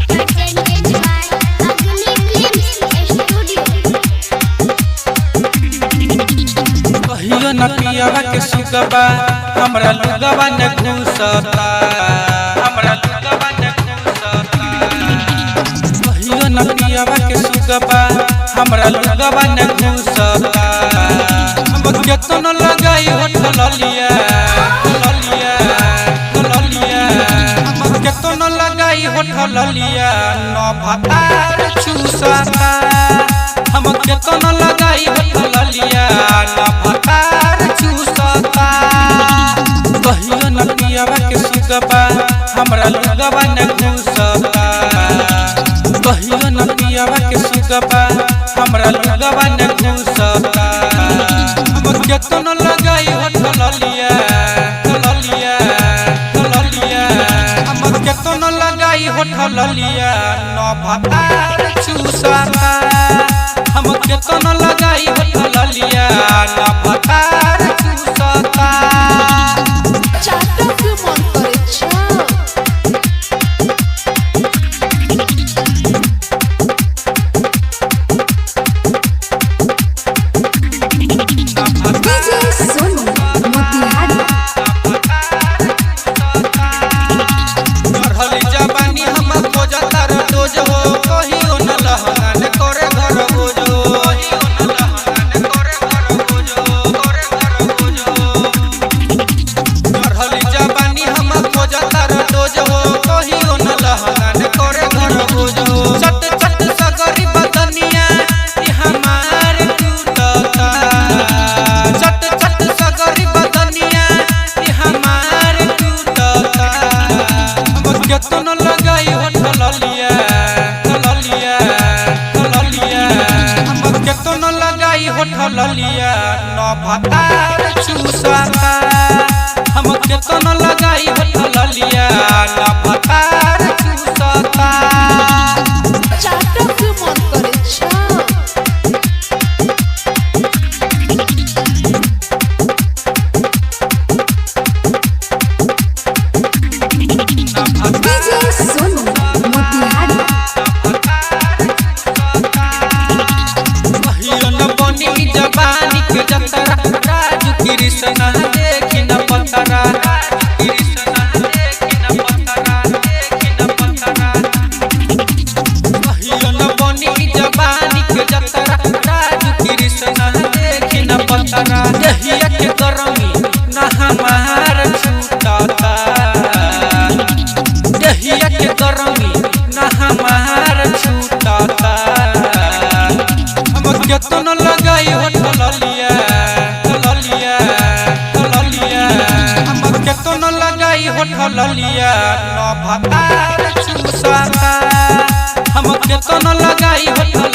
Presented by Agni Films Studio. कहियो न पियवा के सुगबा हमरा लुगवा न घुसता, हमरा लुगवा न घुसता। कहियो न पियवा के सुगबा हमरा लुगवा न घुसता। हम केतन लगाई होठल लिया लिया लिया, हम केतन लगाई होठल लिया न भतार चूसता। हम केतन लगाई होठल लिया न भतार चूसता। कहियो न पियवा के सुगबा हमरा लुगवा न घुसता। कहियो न पियवा के सुगबा हमरा लुगवा न घुसता। हम केतन लगाई होठल लिया लिया लिया, हम केतन लगाई होठल लिया न भतार चूसता। हम केतन लगाई होठल लिया न भतार चूसता। चाटक मन करे छा। DJ Sonu Motihari. चढ़ल जवानी हम खोजता रोज हो, कहियो न लहंगन करे घर बोझ हो, कहियो न लहंगन करे घर बोझ हो, करे घर बोझ हो। चढ़ल जवानी हम खोजता रोज हो, कहियो न लहंगन करे घर बोझ हो। चट चट सगरी बदनिया ई हमार टूटता, चट चट सगरी बदनिया ई हमार टूटता। हम केतन लगाई होठल लिया लिया लिया, हम केतन लगाई होठल लिया न भतार चूसता। हम केतन लगाई होठल लिया न भतार चूसता। चाटक मन करे छा। DJ Sonu Motihari. कहियो न बनी जवानी के जतरा, राजू कृष्ण देखी न पतरा, कृष्ण देखी न पतरा, देखी न पतरा। कहियो न बनी जवानी के जतरा, राजू कृष्ण देखी न पतरा। दहिया के गरमी न हमार छूटता, दहिया के गरमी न हमार छूटता। हम केतन लगाई होठल लिया लिया लिया, हम केतन लगाई होठल लिया न भतार चूसता। हम केतन लगाई होठल